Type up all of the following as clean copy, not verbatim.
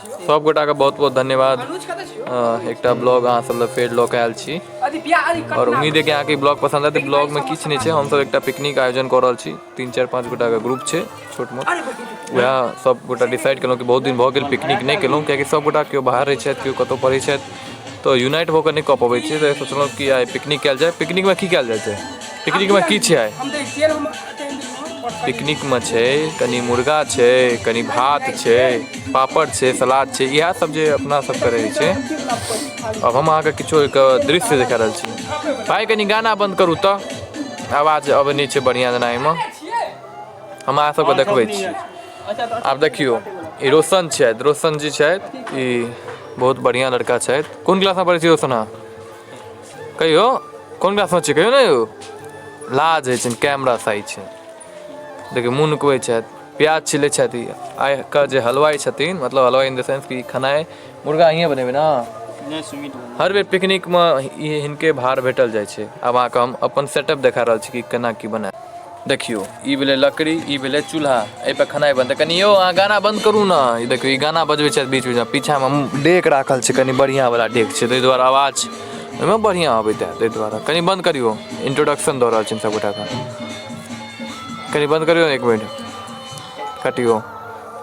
सब गोटाके बहुत बहुत धन्यवाद। एकटा ब्लॉग अहाँ सब लए फेर लऽ कऽ आयल छी और उम्मीद है कि अहाँके ब्लॉग पसंद आयत। ब्लॉग में किछु नहि छै, हमसब एकटा पिकनिक आयोजन कऽ रहल छी। 3 4 5 गोटाके ग्रुप छै छोट मोट, वएह सब गोटा डिसाइड केलहुँ कि बहुत दिन भऽ गेल पिकनिक नहि केलहुँ, कियाकि सब गोटा केओ बाहर रहै छथि, केओ कतहु पढ़ै छथि, तऽ यूनाइट भऽ कऽ नहि कऽ पबै छियै। तऽ सोचलहुँ कि आइ पिकनिक कयल जाय। पिकनिकमे की कयल जाइ छै? पिकनिकमे की छै आइ? पिकनिकमे छै कनि मुर्गा छै, कनि भात छै, पापड़ छै, सलाद छै, इएह सब जे अपना सब करै छै। अब हम अहाँके किछो एक दृश्य देखा रहल छी। भाय कनि गाना बंद करू तऽ आवाज अबै नहि छै बढ़िआँ जेना एहिमे। हम अहाँ सबके देखबै छी। आब देखियौ, ई रोशन छथि, रोशन जी छथि, ई बहुत बढ़िआँ लड़का छथि। कोन क्लासमे पढ़ै छी रोशन अहाँ? कहियौ कोन क्लासमे छी, कहियौ ने यौ। लाज होइ छनि, कैमरा साइ छै। देखियौ मुँह नुकबै छथि, प्याज छिलै छथि। ई आइके जे हलवाइ छथिन, मतलब हलवाइ इन the sense कि खेनाइ मुर्गा अहीँए बनेबै ने? हर बेर पिकनिकमे ई हिनके भार भेटल जाइ छै। आब अहाँके हम अपन सेटअप देखा रहल छी कि केना की बनायब। देखियौ ई भेलै लकड़ी, ई भेलै चूल्हा, एहिपर खेनाइ बनतै। कनि यौ अहाँ गाना बन्द करू ने। ई देखियौ ई गाना बजबै छथि बीच बीचमे। पीछाँमे डेक राखल छै, कनि बढ़िआँवला डेक छै, ताहि दुआरे आवाज ओहिमे बढ़िआँ अबैत हैत, ताहि दुआरे कनि बन्द करियौ। इंट्रोडक्शन दऽ रहल छियनि सभगोटाके, कनि बन्द करियौ ने, एक मिनट कटियौ।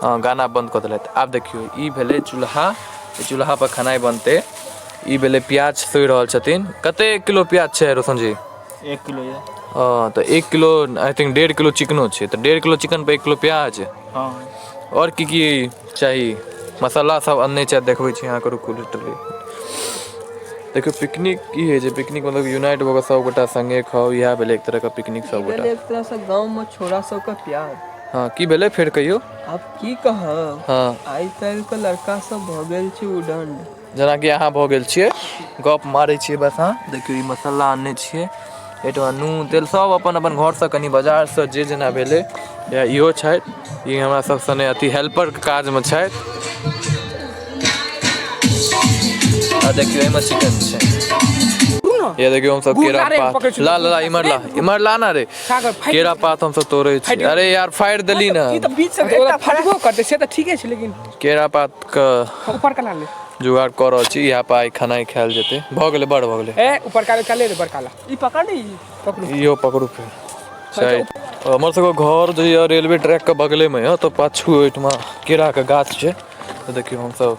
हँ गाना बन्द कऽ देलथि। आब देखियौ ई भेलै चूल्हा, ई चूल्हापर खेनाइ बनतै। ई भेलै प्याज सोहि रहल छथिन। कतेक किलो प्याज छै रोशन जी? 1 किलो यऽ। हँ तऽ 1 किलो, I think 1.5 kilo चिकनो छै, तऽ 1.5 किलो चिकन पर 1 किलो प्याज। हँ। आओर की की चाही? मसाला सब अनने छै, देखबै छी अहाँके, रुकू लिटरली। देखियौ पिकनिक की होइ छै। पिकनिक मतलब यूनाइट भऽ कऽ सब गोटा संगे खाउ, इएह भेलै एक तरहके पिकनिक। सब गोटा एक तरहसँ गाँवमे छोरा सबके प्यार। हँ की भेलै फेर कहियौ? आब की कहब, हँ आइ काल्हिके लड़का सब भऽ गेल छै उदण्ड। जेनाकि अहाँ भऽ गेल छियै, गप मारै छियै बस। अहाँ देखियौ ई मसाला आनने छियै, एहिठमा नून तेल सब अपन अपन घरसँ कनि बाजारसँ जे जेना भेलै। या इहो छथि, ई हमरा सब सने अथी हेल्परके काजमे छथि। आ देखियौ एहिमे चिकन छै। ये देखियौ हमसब केरा पात ला ला इमहर ला, इमहर ला ना रे। केरा पात हमसब तोड़ै छी। अरे यार फाड़ि देली ना। ई तऽ बीच से एकटा फाटबो करतै से तऽ ठीके छै, लेकिन केरा पात के ऊपर का ले जुगाड़ कऽ रहल छी। इएह पर आइ खेनाइ खायल जेतै। भऽ गेलै, बड़ भऽ गेलै। ए ऊपर का ले रे, बड़का ला। ई पकड़ ई पकड़ू, इहो पकड़ू। फेर छै हमर सबके घर जे यऽ रेलवे ट्रैक के बगलेमे यऽ, तऽ पाछू ओहिठमा केराके गाछ छै। तऽ देखियौ हमसब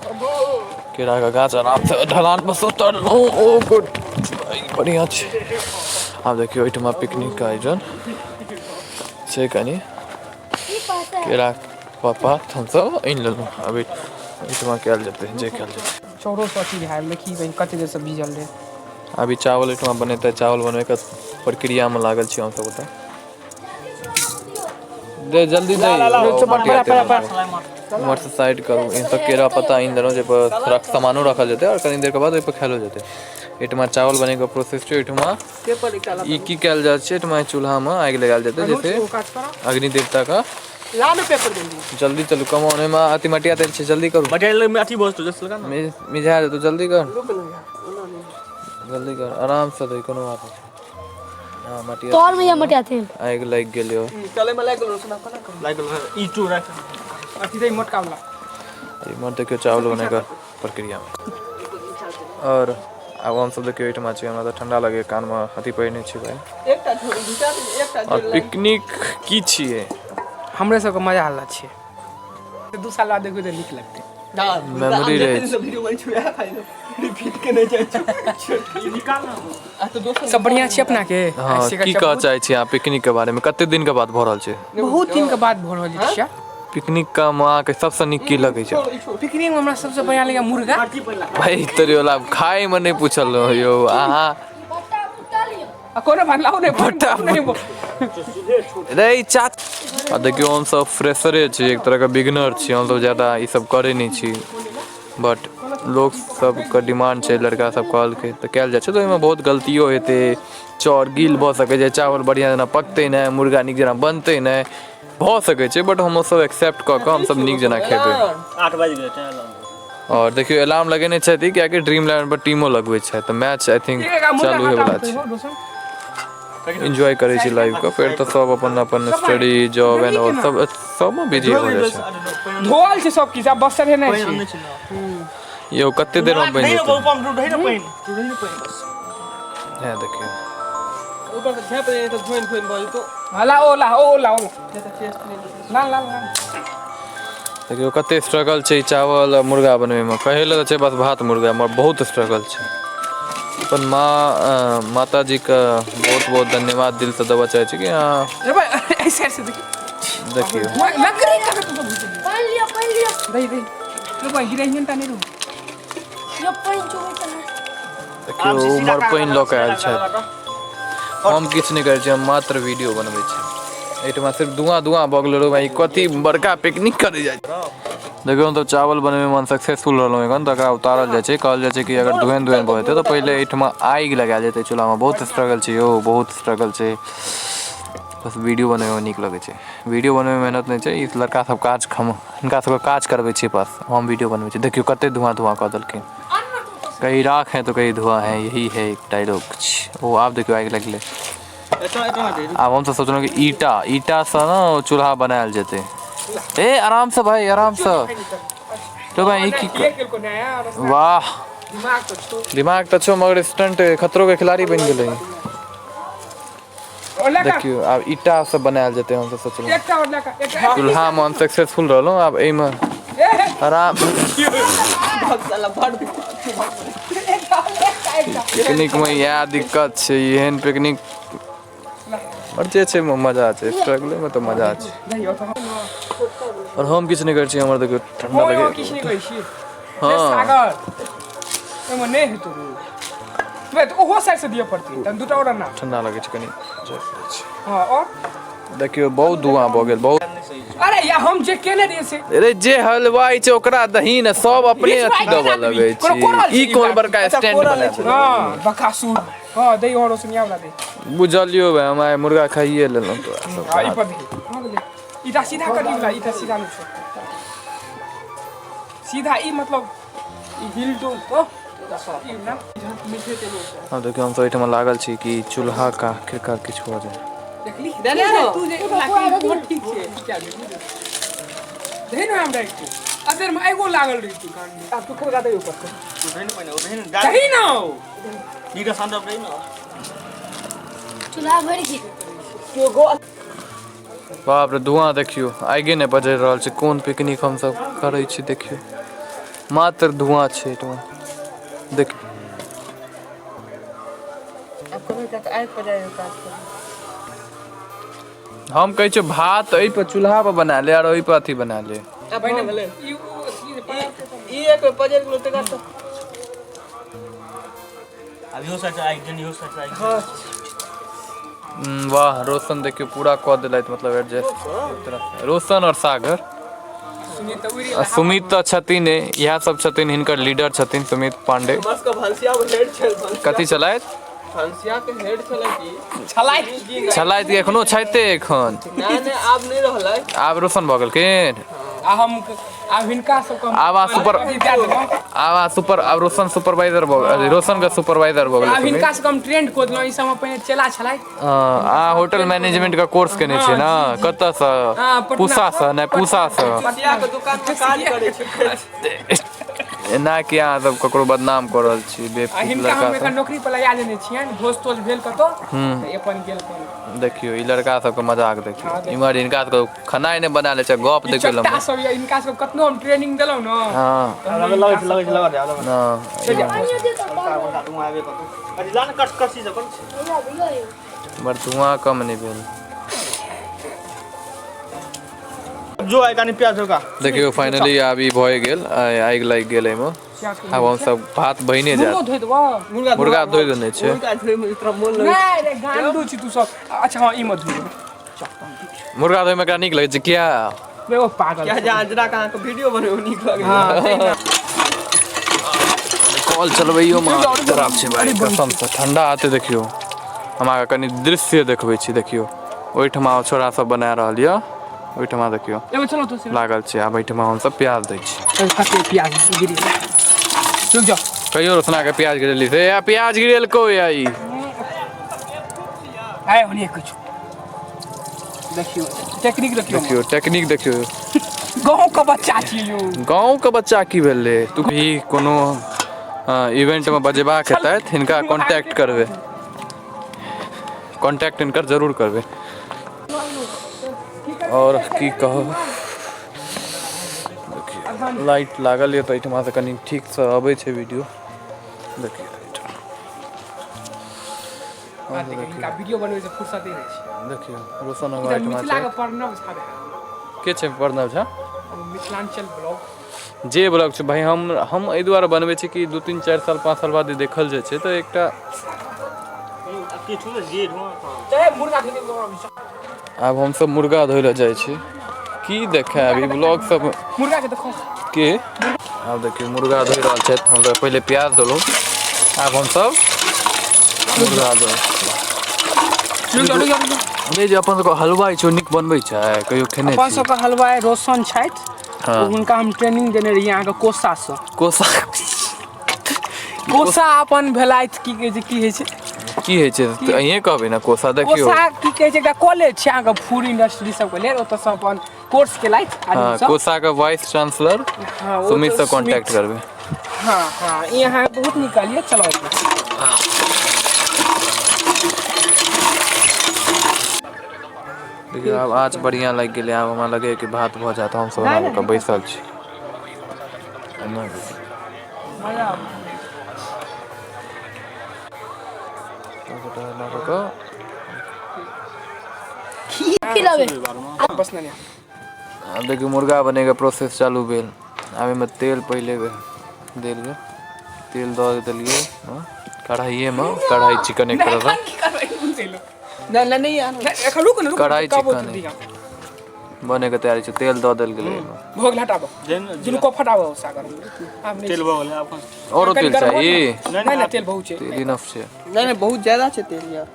केराके गाछ आरामसँ ढलान पर से उतरलहुँ। ओ गुड, बढ़िआँ छै। आब देखियौ ओहिठमा पिकनिकके आयोजन छै। कनि केरा पात हमसब आनि लेलहुँ, आब एहिठमा कयल जेतै जे कयल जेतै। चौरो सौ अथी भए गेलै की बहिन, कते देरसँ भीजल रहै। अभी चावल एहिठमा बनेतै, चावल बनबैके प्रक्रियामे लागल छी हमसब ओतऽ। दे जल्दी दे, उम्हरसँ साइड करू। ई सब केरा पत्ता आनि देलहुँ जाहिपर रख सामानो रखल जेतै आओर कनि देरके बाद ओहिपर खायलो जेतै। एहिठमा चावल बनैके प्रोसेस छै। एहिठमा ई की कयल जाइ छै? एहिठमा चूल्हामे आगि लगायल जेतै, जैसे अग्नि देवताके। ला ने पेपर जल्दी, जल्दी चलू, कम ऑन। ओहिमे अथी मटिया तेल छै, जल्दी करू। मटिया तेल में अथी बस जस्ट लगा ना, मिझा जेतौ। जल्दी कर, जल्दी कर, आराम से दे, कोनो बात नहीं। हाँ मटिया तोर में या मटिया तेल आगि लागि गेल यौ। चले में लागि गेल, सुना कोना करू लागि गेल। ई टू राख अथी दे मोटका वाला। इमहर देखियौ चावल बनेके प्रक्रियामे। और आब हमसब देखियौ एहिठमा छी। हमरा तऽ ठंडा लगैए, कानमे अथी पहिरने छी भाइ। एकटा छोड़ू, दूटा एकटा। और पिकनिक की छियै? हमरे सबके मजा आयल छै। 2 साल बाद देखबै तऽ नीक लगतै, मेमोरी रहै छै। वीडियो बन छुआ खाइ रिपीट केने जाइ छै। सब बढ़िया छै अपना के। हँ की कहऽ चाहै छी अहाँ पिकनिक के बारे में? कते दिन के बाद भऽ रहल छै? बहुत दिन के बाद भऽ रहल छै। पिकनिक का अहाँके सबसँ नीक की लगै छै? पिकनिक में हमरा सबसँ बढ़िया लगैया मुर्गा। भाई तोरी वाला खाय में नहि पूछल यौ अहाँ। आ कोनो बात लाउ नहि बट्टा नहि रे ई चा। आ देखियौ हमसब फ्रेशरे छी, एक तरहके बिगनर छी हमसब, ज्यादा ई सब करै नहि छी, बट लोक सबके डिमांड छै, लड़का सब कहलकै तऽ कयल जाइ छै। तऽ ओहिमे बहुत गलतियो हेतै, चाउर गील भऽ सकै छै, चावल बढ़िआँ जेना पकतै नहि, मुर्गा नीक जेना बनतै नहि, भऽ सकै छै, बट हमसब एक्सेप्ट कऽ कऽ हमसब नीक जेना खेबै। 8 बाजि गेलै तैं अलार्म। और देखियौ अलार्म लगेने छथि, कियाकि ड्रीम इलेवन पर टीमो लगबै छथि, तऽ मैच I think चालू होय वला छै। एन्जॉय करै छी लाइफके। फेर तऽ सब अपन अपन स्टडी जॉब एंड ऑल सब सबमे बिजी हो जाइ छै। धोअल छै सब किछु, आब बस चढ़ेनाइ छै। यौ कते देरमे बनि जेतै? हे देखियौ। ला ओ ला ओ ला ओ ला ला ला। देखियौ कते स्ट्रगल छै चावल आ मुर्गा बनबैमे। कहै लए तऽ छै बस भात मुर्गा, मगर बहुत स्ट्रगल छै। अपन माँ माताजीके बहुत बहुत धन्यवाद दिलसँ देबऽ चाहै छी कि अहाँ देखियौ। देखियौ उमर पानि लऽ कऽ आयल छथि। हम किछु नहि करै छी, हम मात्र वीडियो बनबै छी। एहिठमा सिर्फ धुआं धुआं भऽ गेलै। रौ भाइ, कथी बड़का पिकनिक करै जाइ छै। देखियौ, हम तऽ चावल बनबैमे अनसक्सेसफुल रहलहुँ एखन। तऽ एकरा उतारल जाइ छै। कहल जाइ छै कि अगर धुएन धुएन भऽ जेतै तऽ पहिले एहिठमा आगि लगायल जेतै चूल्हामे। बहुत स्ट्रगल छै यौ, बहुत स्ट्रगल छै। बस वीडियो बनबैमे नीक लगै छै। वीडियो बनबैमे मेहनत नहि छै। ई लड़का सब काज, हम हिनका सबके काज करबै छियै, बस हम वीडियो बनबै छी। देखियौ कते धुआं धुआं कऽ देलखिन। कहीं राख है तो कहीं धुआं है, यही है एक डायलॉग। ओ आब देखियौ आगि लगलै। आब हम तऽ सोचलहुँ कि ईटा ईटासँ ने चूल्हा बनायल जेतै। ए आरामसँ भाइ, आरामसँ तो भाइ। ई की, वाह, दिमाग तऽ छौ मगर स्टंट खतरो के खिलाड़ी बनि गेलै। देखियौ आब ईटासँ बनायल जेतै। हम तऽ सोचलहुँ चूल्हामे अनसक्सेसफुल रहलहुँ, आब एहिमे आराम पिकनिकमे इएह दिक्कत छै। एहन पिकनिक आओर जे छै मजा छै, स्ट्रगलेमे तऽ मजा छै। आओर हम किछु नहि करै छी। हमर देखियौ ठंडा लगे। किछु नहि करै छी। हँ सागर, ओहिमे नहि हेतौ, ओहो साइड से दिअ पड़तै तहन दूटा और ना। ठंडा लगै छै कनि। हँ, और देखियौ बहुत धुआं भऽ गेल, बहुत। अरे या हम जे केने रहियै से। अरे जे हलवाई छै ओकरा दही ने सब अपने अथी देबऽ लगै छै। ई कोन बड़का स्टैंड बना? हँ बकासुर, हँ दही और रोशनिया वाला दही। बुझलियौ भाइ, हम आइ मुर्गा खाइए लेलहुँ तोरा सब। हँ, ई पर दही भऽ गेलै। ईटा सीधा करी वाला, ईटा सीधा नहि छै, सीधा ई मतलब ई हिल डोल तो ई ना। आब देखियौ, हमसब एहिठमा लागल छी कि चूल्हा का आखिरकार किछु भऽ जाय। देखली तू जे ठीक छै, दही ने हम राखि अदर में एगो लागल रही तू कान में। आब तू खबरा दे ऊपर से दही ना। चूल्हा भरि गेल। बाप रे, धुआं देखियौ, आगे नहि पजरि रहल छै। कोन पिकनिक हमसब करै छी? देखियौ, मात्र धुआं छै एहिठमा देख। हम कहै छियौ भात एहि पर चूल्हा पर बना ले आर ओहि पर अथी बना ले। ई उ अथी जे ई एक बेर पजरि गेलो तकर तऽ वाह रोशन, देखियौ पूरा कऽ देलथि, मतलब एडजस्ट रोशन और सागर। सुनी तऽ उड़ि आ सुमित तऽ छथिन, इएह सब छथिन, हिनकर लीडर छथिन सुमित पांडे। हमर सबके भनसिया हेड छल। कथी छलथि? भनसिया के हेड छलै की। छलाइ। छलथि, एखनो छथिते एखन। नहि नहि, आब नहि रहलै। आब रोशन भऽ गेलखिन। आ हम आब हिनका सबके आब आ सुपर अथी दए देलहुँ। आब आ सुपर, आब रोशन सुपरवाइजर भऽ गेल, रोशन के सुपरवाइजर भऽ आब गेल। हिनका सबके हम ट्रेंड कऽ देलहुँ। ई सब पहिने चेला छलै। आ होटल मैनेजमेंट के कोर्स केने छै ने? कतऽसँ? हँ, पटना। पूसासँ नहि, पूसासँ। भनसिया के दुकान मे काज करै छै। एना कि अहाँ सब ककरो बदनाम कऽ रहल छी आ बेवकूफ हिनका हम लड़का एखन सब। नौकरी पर लगा देने छियनि। भोज तोज भेल कतौ तऽ अपन गेल अपन। देखियौ ई लड़का सबके मजाक देखियौ इम्हर। हिनका सबके खेनाइ नहि बना लै छै, गप ई देखियौ चट्टा लम्बा। सब यऽ, हिनका सबके कतनो हम ट्रेनिंग देलहुँ ने। हँ। लगै छै, लगै छै, लगा दे, लगा दे। हँ। धुआं आबे कतौ। अरे ला ने कट कसी से कर। इम्हर धुआं कम नहि भेल। जो आइ कनी प्याज होगा। देखियौ फाइनली आब ई भए गेल, आगि लागि गेल एहिमे। आब हमसब भात बहिने मुर्गो जायत। धोइ देबऽ? मुर्गा धोइ देने छै। मुर्गा धोइ मे तोरा मोन लगै। नहि रे, गांडू छी तू सब। अच्छा हँ, ई मत धोइ देबै। मुर्गा धोइमे एकरा नीक लगै छै किया? बे ओ पागल। क्या जा अजरा के अहाँके वीडियो बनबै नीक लगै। हँ। कल चलबैयो मे खराब छै भाई, कसमसँ ठंडा आते। देखियौ, हम अहाँके कनि दृश्य देखबै छी। देखियौ, ओहिठमा छोड़ा सब बना रहल यऽ, ओहिठमा देखियौ। एगो चलो तो से। लागल छै। आब एहिठमा हमसब प्याज दै छी। कते प्याज गिरी, रुक जाओ। कहियो रोशना के प्याज गिरेली से या प्याज गिरेलको या ई। आय होने किछु देखियौ टेक्निक देखियौ। देखियौ, टेक्निक देखियौ। गाँव के बच्चा छी यौ। गाँव के बच्चा की भेलै? तू भी कोनो इवेंट में बजेबाक हेतै तऽ हिनका कॉन्टैक्ट करबै, कॉन्टैक्ट हिनकर जरूर करबै। आओर की कहब, देखियौ लाइट लागल यऽ तऽ एहिठमा से कनि ठीकसँ अबै छै वीडियो। देखियौ एहिठमा हिनका वीडियो बनबै से फुर्सते नहि छै। देखियौ रोशन बाबा एहिठमा मिथिला छै। के प्रणव झा भेल। के छै प्रणव झा? मिथिलांचल ब्लॉग जे ब्लॉग छै भाई, हम एहि दुआरे बनबै छी कि 2 3 4 साल 5 साल बाद देखल जाइ छै तऽ एकटा आब हमसब मुर्गा धोइ लए जाइ छी। की देखायब ई ब्लॉग सब मुर्गा के देखो के। आब देखियौ मुर्गा धोइ रहल छथि। हमसब पहिले प्याज देलहुँ, आब हमसब मुर्गा धोइ। नहि जे अपन सबके हलवाइ छै ओ नीक बनबै छै, कहियो खेने अपन छी? सबके हलवाइ रोशन छथि। हाँ। हुनका हम ट्रेनिंग देने रहियै अहाँके कोसा से। कोसा? कोसा अपन भेलथि की कहै छै, की होइ छै, की होइ छै तऽ अहीँ कहबै ने। कोसा देखियौ, कोसा की कहै छै, एकटा कॉलेज छै अहाँके फूड इंडस्ट्री सबके लेल, ओतऽ सब अपन कोर्स केलथि आदमी हाँ सब। कोसा के वाइस चांसलर हाँ, ओ सुमित तऽ से कॉन्टैक्ट सुमित। करबै। हाँ हाँ, ई अहाँ बहुत नीक कहलियै। चलो देखियौ आब आँच बढ़िआँ लागि गेलै। आब हमरा लगैए कि भात भऽ जायत। हमसब एना कऽ बैसल छी एना कऽ। सबगोटा एना कऽ कऽ खिलाबे। बस नहीं। आब देखियौ मुर्गा बनैके प्रोसेस चालू भेल। आब एहिमे तेल पहिले देल गेल, तेल दऽ देलियै कढ़ाइएमे, कढ़ाइ चिकन एक तरहसँ की करबै बुझेलो। नहि नहि नहि यार। एखन रुक ने, रुक। कढ़ाइ कहबो चिकन तऽ दिअ। बनैके तैयारी छै, तेल दऽ देल गेलै एहिमे। भऽ गेल, हटाबो दुनू को फटाबो सागर आब नहि। तेल भऽ गेलै आब। औरो कनि तेल गरम चाही? नहि नहि, तेल बहुत छै। तेल इनफ छै। नहि नहि, बहुत ज्यादा छै तेल यार।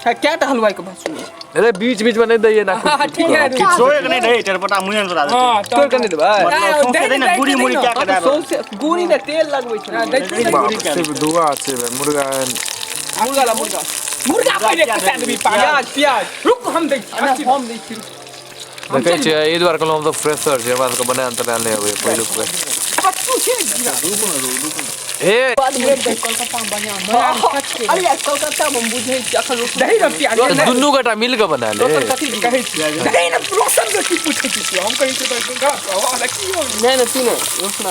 हाँ, क्या टा हलवाई के बात सुनै छै। अरे बीच बीच में नहीं दैये ना। हाँ, ठीक है। तोड़े के नहि रहै, चटपटा मुँहे मे तोड़ा देतै। हाँ तोड़ के नहि देबै। मतलब सौंसे दै ने गुड़ी मुड़ी क्या हाँ, के तऽ सौंसे गुड़ी ने तेल लगबै छै। बाप, सिर्फ धुआं छै बे, मुर्गा मुर्गा ला मुर्गा। मुर्गा पहिले खसा देबी पागल। प्याज प्याज। रुक, हम दै छी। हम दै छी। देखै छियै, एहि दुआरे कहलहुँ हम तऽ फ्रेशर छी, हमरा सबके बनायल तनायल नहि अबैए पहिलुक बेर। बच्चू छै। हे कोलकाता में बढ़िया अरे यार, कलकत्ता मे हम बुझै छी अखन रोशन दही ने प्याज तऽ दुनू गोटा मिल कऽ बना ले। रोशन कथी कहै छी दही ने। रोशन के की पूछै छी? हम कहै छी तऽ गलत कहब की हो। नहि नहि, तू नहि, रोशना।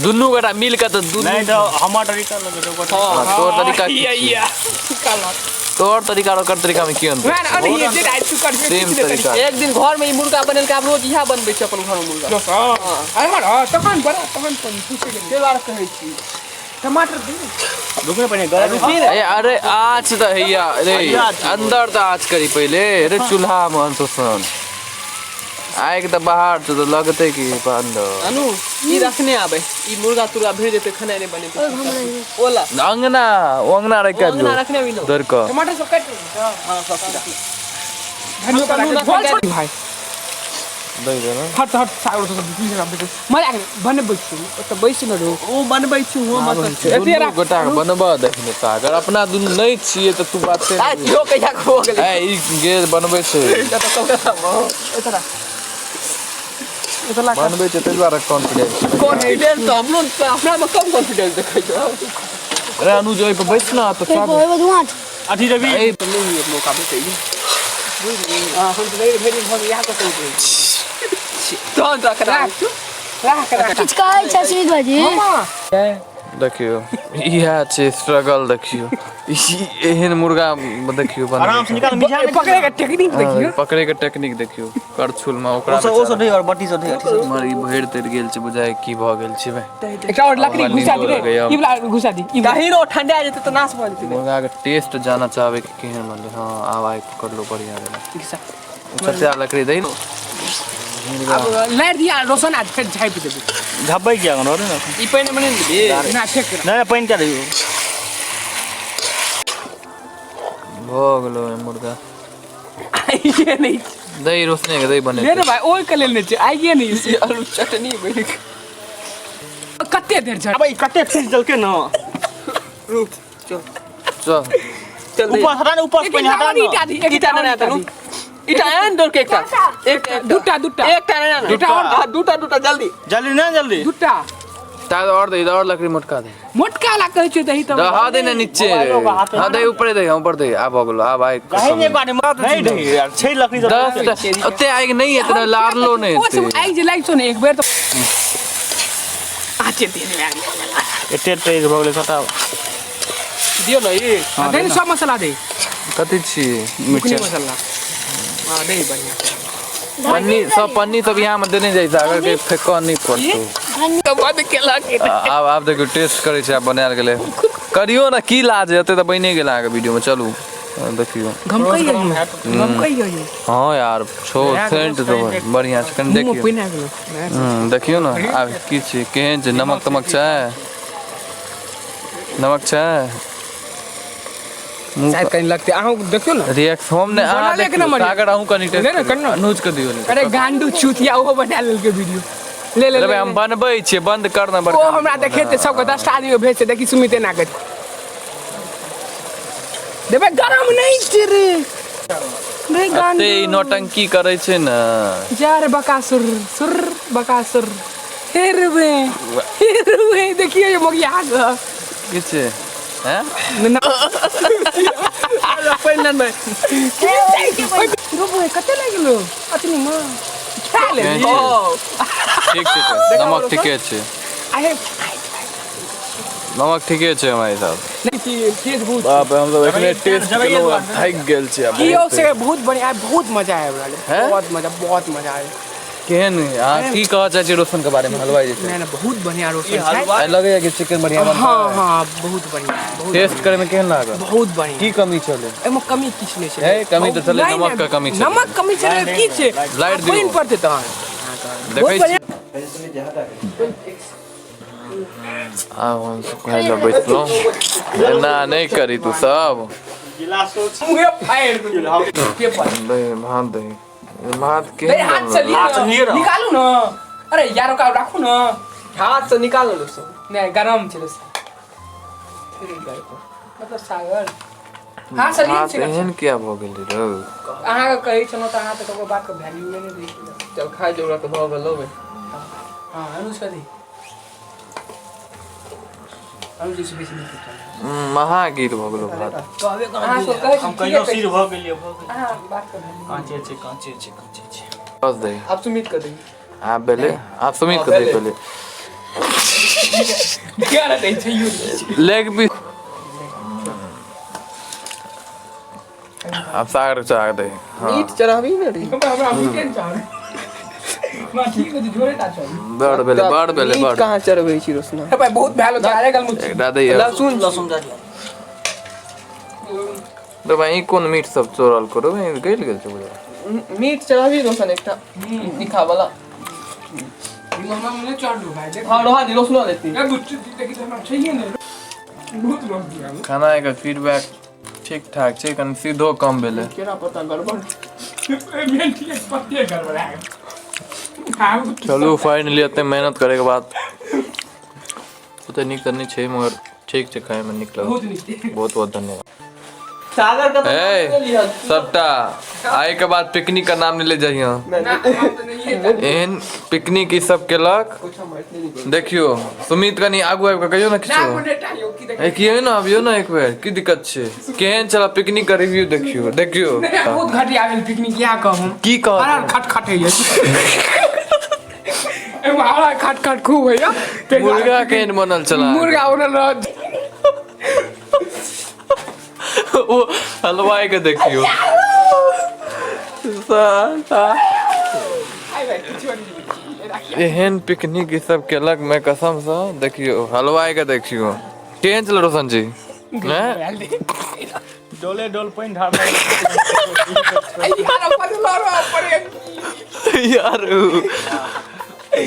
दुनू गोटा मिल कऽ तऽ दुनू नहि तऽ हमर तरीका लगै छै ओकर। हाँ, तोहर तरीका की या छियै? या कहलक तोहर तरीका और ओकर तरीका में की अंतर? वएह ने अनहिए जे राति तू करबे। सेम तरीका। एक दिन घर में ई मुर्गा बनेलकै, आब रोज इएह बनबै छै अपन घर में मुर्गा। अरे हँ, तखन बड़ा तखन पूछै के ताहि दुआरे कहै छी। टमाटर दे। रुक ने पहिने गरम। ए अरे आँच तऽ हैया रे, अंदर तऽ आँच करी पहिले रे चूल्हा में अंतोसन आगि तऽ बाहर छै तऽ लगतै कि अंदर। अनु, ई रखने आबै, ई मुर्गा तुर्गा भेज देतै, खेनाइ नहि बनेतै ओला। अंगना, ओ अंगना रखि के आबि अंगना जो रखने आबी ने। दौड़ कऽ। टमाटर सब काटि। हाँ, सब सीधा। धनिया पत्ता भाई। दै दे ने। हट हट सागर, सब बीच में मजा आबि बनबै छी, ओतऽ बैस ने रहू। ओ बनबै छी, ओ मतलब एते दुनू राख। गोटा के बनबऽ देखने सागर, अपना दुनू नहि छियै तऽ तू बात से आ इहो कहिया हो गेलै? ए ई गेल बनबै छै। तऽ कलकत्ता मे एतऽ ला। बनबै छै ताहि दुआरे कॉन्फिडेंस। कॉन्फिडेंस तऽ हमरो, अपना मे कम कॉन्फिडेंस देखै छै। अरे अनुज, ओहि पर बैस ना तऽ सब ओहिमे धुआं छै। अथी रवि ए नहि मौका भेटैए। हाँ, हम तऽ भरि दिन घर इएह कऽ रहै छी, तहन तऽ अखन आबै छी। राख राख। किछु कहै छै सुमित भाईजी? देखियौ इएह छै स्ट्रगल। देखियौ ई एहन मुर्गा देखियौ बनबै आराम से छै। निकाल मिझा नहि। पकड़े के टेक्निक देखियौ। पकड़े के टेक्निक देखियौ करछुल में ओकरा। ओ सब ओ सब ढेर और बट्टी सब ढेर अथी सब। हमर ई भरि तरि गेल छै, बुझाइ की भऽ गेल छै बे। एकटा और लकड़ी हमरा घुसा नींदो दी रे। लगैया। ई वाला घुसा दी, ई वाला। दही ठंडा जेतै तऽ नाश भऽ जेतै। मुर्गा के टेस्ट जाना चाहबै कि केहन बनलै। हाँ, आब आइ पकड़लो, बढ़िया भेलै। सत्या लकड़ी दही ने। आब लारि दिया रोशन, आ फेर झाँपि देबै। झपबै किया रहै ने। ई पानि मे नहि देबही? ना, फेक। नहि नहि, पानि क्या दियौ? भऽ गेलो मुर्गा। आइए नहि छै। दही रोशने के दही ले बनेतै। रे भाई, ओहि के लेल नहि छै, आइए नहि छै। ई आलू चटनी बनि गेल। कते देर झट अब ई कते फीस देलकै ने। रुक, चल। चल। चल दे ऊपर हटा ना, ऊपर से एक पानि हटा और ना। ईटा दी, एक ईटा और ना ईटा तनु दी। ईटा आन दौड़ के एकटा एकटा दूटा दूटा एकटा ना ना दूटा और हां दूटा दूटा जल्दी जल्दी ना जल्दी दूटा ता और दे और लकड़ी मोटका दे मोटका ला कहै छियै दही तऽ हाँ दे ना नीचे हाँ दे ऊपर दे ऊपर दे आ भऽ गेलो आब आइ कहीं नहीं बाटे नहीं ढही यार छै लकड़ी सब दस ओते आगि नहीं हेतै लारलो नहि ओ सब हेतै आगि जे लागि छौ ने एक बेर तऽ आँचे देने आगि एते तेज भऽ गेलै सबटा दियो ना ई दे ने सब मसाला दे कथी छी बुकनी मसाला हाँ दे बढ़िया पन्नी सब पन्नी सब यहाँ में देने जाइ छै अगर के फेकऽ नहि पड़तौ तऽ बंद केलक आब आब देखियौ टेस्ट करै छै आब बनायल गेलै करियौ ने की लाज एते तऽ बनि गेल अहाँके वीडियोमे चलू देखियौ घमकै यौ घमकै यौ हँ यार छौ सेंट तऽ बढ़िआँ छै कनि मुँह देखियौ पानि आबि गेलो देखियौ ने आब की छै केहन छै नमक तमक छै नमक छै शायद कनि लगतै अहूँ देखियौ ने रिएक्ट हम ने अहाँ बनल एक देखियौ नंबर। सागर अहूँ कनि टेस्ट ले ने, कनि ने। अनुज के दियौ ने अरे गांडू चूतिया ओहो बना लेलकै वीडियो ले ले अरे ले, भाई हम ले। बनबै छियै बंद कर ना ओ हमरा देखेतै सबके 10टा आदमी के भेजतै देखी सुमित एना करि देबै गरम नहि छै रे रे एते गांडू ई नौटंकी करै छै ने जा रे बकासुर सुर बकासुर हे रे बे हे रे बे देखिए ये मोगिया के की छै हैं पानि ना नहीं रोबो कते लागि गेलो अतनी मां खा ले केहन छै? ठीक छै तऽ, नमक ठीके छै आहे नमक ठीके छै हमरा हिसाब नहीं तेज बहुत बाप रे हम सब एखने टेस्ट केलहुँ आब थाकि गेल छी आब की बहुत। से बहुत बढ़िया बहुत मजा आबि रहल है हैं? बहुत मजा बहुत मजा आयल केहन अहाँ की कहऽ चाहै छी रोशन के बारे में हलवाई जे छै नहीं नहीं बहुत बढ़िया रोशन छै आइ लगैया कि चिकन बढ़िया बनल हाँ हाँ बहुत बढ़िया बहुत टेस्ट करे में केहन लागल बहुत बढ़िया की कमी छलै एहिमे कमी किछु नहि छै है, कमी तऽ छलै, नहीं, नमक के कमी छलै। नमक कमी छलै की छै लाइट दियौ। पानि पड़तै तहन देखै बहुत छी आब हम सब खाय लए बैसलहुँ एना नहि करी तू सब गिलासो मुँहे फाड़ि देलहुँ। पेपर दही भात दही भात दे केहन हाथ से बनल? लिअ हाथ से लिअ ने ने। निकालू ने अरे यार ओकरा राखू ने हाथ से निकाल लो सब नहि गरम छै दोस्त। मतलब सागर हाथ से लिअ भात ने एहन किया भऽ गेलै रौ अहाँके कहै छलहुँ तऽ अहाँ तऽ ककरो बातके वैल्यूए नहि दै छलहुँ चल खाइ जोगरा तऽ भऽ गेल बे हँ अनुज कथी अनुज जी से बेसी नहि पूछल महागीत भऽ गेलो भात अहाँ सब कहै छी हम ठीके कहियो कहै सिर भऽ गेलियै भऽ छी। गेलियै अहाँ बात के वैल्यू काँचे छै काँचे छै काँचे छै बस दही आब सुमित कर दही आब भेलै आब सुमित के दही पहिले क्या रहै छै यौ लेग पीस आब सागर चढ़ा दही हाँ मीट चढ़ाबी ने रे हमरा हमरा मीटे ने चाहबै हमरा ठीक छै जोरे टा चल बड़ भेलै बड़ भेलै मीट बड़ कहाँ चढ़बै छी रोशना हे भाई बहुत भैल चारे गल मुझ एकटा दही लहसुन लहसुन दऽ दियौ तो भाई ई कोन मीट सब चोरल करो भाई गलि गेल छै बुझा मीट चढ़ाबी रोशन एकटा तीखा वाला हमरा नहीं चढ़ भाई देख हाँ रोहा दी रोशनो लेती ए गुच्ची देखी तो हमरा चाहिए नहीं बहुत लोग दिया खाना के फीडबैक ठीक ठाक छै कनि सीधो कम भेलै केरा पत्ता गड़बड़ मेन ठीक है पत्ते गड़बड़ है आब चलू फाइनली एते मेहनत करे के बाद ओते नीक तऽ नहि छै मगर ठीक छै खायमे नीक लागल बहुत नीक बहुत बहुत धन्यवाद सागर का तो ए, नाम नहीं लिया सबटा आइ के बाद पिकनिक के नाम नहीं ले जाइए ना हम तो नहीं है एहन पिकनिक ई सब केलक कुछ हम इतने नहीं बोल देखियो सुमित कनि आगू आबि कऽ कहियौ ने ना किछो मुंडे टाइयो की देख ए कियो ने अबियौ ने एक बेर की दिक्कत छै केहन छला पिकनिक के रिव्यू देखियो देखियो बहुत घटिया भेल पिकनिक इएह कहू की कहत हरा खट खट होइए एहिमे हरा खट खट खूब होइए ताहि दुआरे मुर्गा केहन बनल छला मुर्गा बनल रहत ओ हलवाई के देखियो आइ भाइ किछो नहि राखिए एहन पिकनिक ई सब केलक मैं कसम से देखियो हलवाई के देखियो केहन छल रोशन जी हैं? डोले डोल पानि ढारल यार बदलो रह पड़े यार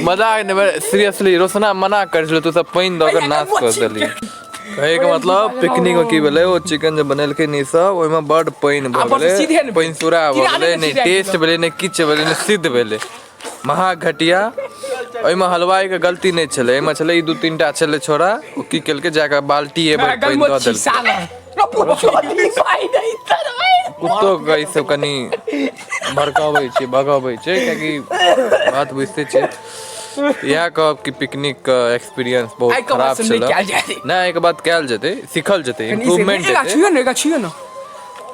मजाक नहीं सीरियसली रोशना मना कर छलै तू सब पानि दऽ कऽ नाश कर देली कहे के मतलब पिकनिक में की भेलै ओ चिकन जे बनेलकै नी सब ओहिमे बड पानि भऽ आ, बस सीधे गेलै ने पानि सूरा भऽ कीड़ा गेलै ने नहि सीधे टेस्ट भेलै नहि किछु भेलै नहि सिद्ध भेलै महा घटिया ओहिमे हलवाई के गलती नहि छलै एहिमे छलै ई दू तीन टा छलै छोड़ा ओ की केलकै जाकऽ बाल्टीए भरि पानि दऽ गलमो देलकै साला भाई नहीं तर भाई। कुत्तो के ई सब कनि भड़काबै छै, भगाबै छै, कियाकि बात बुझिते छै। इएह कहब कि पिकनिक के एक्सपीरियंस बहुत आइ के बाद खराब से नहि छलै। कयल जाय। नहि, एहिके बाद कयल जेतै, सिखल जेतै, इम्प्रूवमेंट एकरा हेतै। छुइयो ने, एकरा छुइयो ने।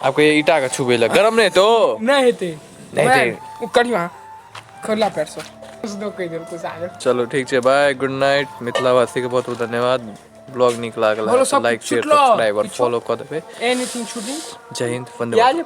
आब कहियै ईटा के छुबै लए गरम नहि हेतौ? नहि हेतै। नहि हेतै। ओ करियो अहाँ खोला पैर से कुछ दो कहि देल कुछ आगे। चलो ठीक छै, बाय, गुड नाइट। मिथिलावासी के बहुत बहुत धन्यवाद। ब्लॉग नीक लागल बोलो है सब लाइक, शेयर, छुटलो, सब्सक्राइब और किछो। फॉलो कऽ देबै। एनीथिंग छुटी। जय हिंद, वंदे मातरम।